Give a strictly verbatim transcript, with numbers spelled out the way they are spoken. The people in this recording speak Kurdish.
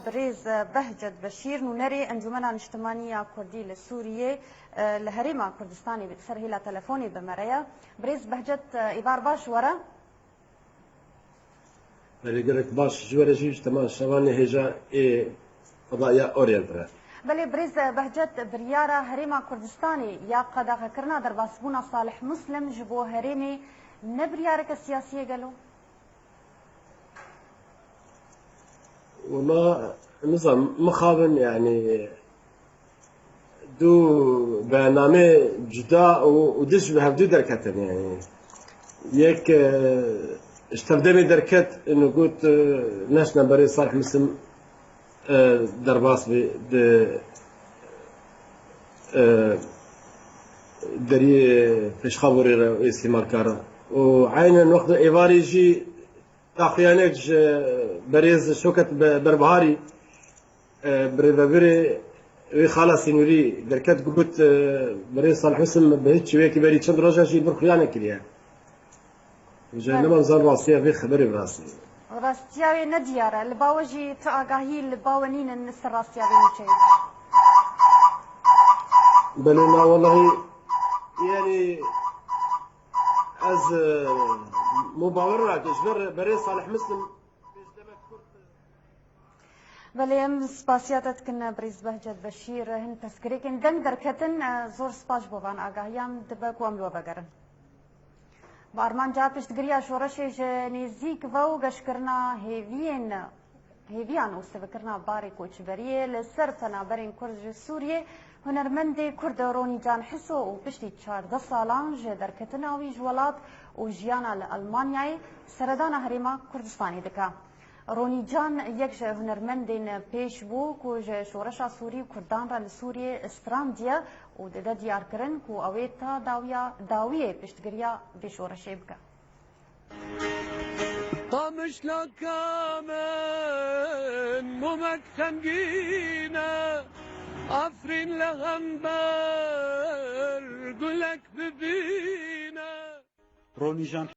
Birêz Behcet Beşîr, nûnerê Encûmena Niştimanî ya Kurdî li Sûriyê, li Herêma Kurdistanê bi ser hêla telefonê bi me re ye. Birêz Behcet, êvar baş were. Belê gelek baş ji we re jî, ji temaşevanê hêja ê Fedaya Oriental re. Belê birêz Behcet, biryara Herêma Kurdistanê ya qedexekirina derbasbûna Salih Muslim ji bo herêmê ne biryareke siyasî ye gelo? Wela, nizam, mixabin, yani, du bername cuda û, û dij bi hevdu derketin, yani. Yek, e, ji tevdemê derket, û got, e, neşne berê Salih Muslim, e, derbas bi, di, e, deriyê pêşxaborê re û îstîmarkar re. Û eynen wextê êvarî jî daxuyanek ji berêz Şewket Be-, Berbiharî, e, birêvebirê wê xala Sînûrî derket, got, e, berêz Salih Muslim bi hiç wekî berî çend roja jî bir xuya nekiriye. Ji, evet, nema zan rastiya vê xeberê bi rastî. Rastiya wê ne diyar e. Li ba we jî tu agahî li ba we nînin li ser rastiya vê nûçeyê? Belê, na, wellahî, yani, ez, e, min bawer nake ji ber berê Salih Muslim. Belê, em spasiya te dikin, birêz Behcet Beşîr. Hin pirsgirêkên deng derketin, e, zor spas ji bo van agahiyan, dibe ku em li we vegerin. Bi armanca piştgiriya şoreşê ji nêzîk ve û geşkirina hêviyên, hêviyan û sivikirina barê koçberiyê li ser penaberên Kurd ji Sûriyê, hunermendê Kurd Ronî Can Hiso û piştî çardeh salan ji derketina wî ji welat û jiyana li Elmanyayê seredana Herêma Kurdistanê dike. Ronî Can yek ji hunermendên pêş bû ku ji şoreşa Sûrî û Kurdan re li Sûriyê strandiye û dide diyarkirin ku ew ê ta dawiya, dawiyê piştgiriya vê şoreşê bike. Qamişlaka min mumek xemgîn e, Efrîn li hember gulek bibîne. Ronî Can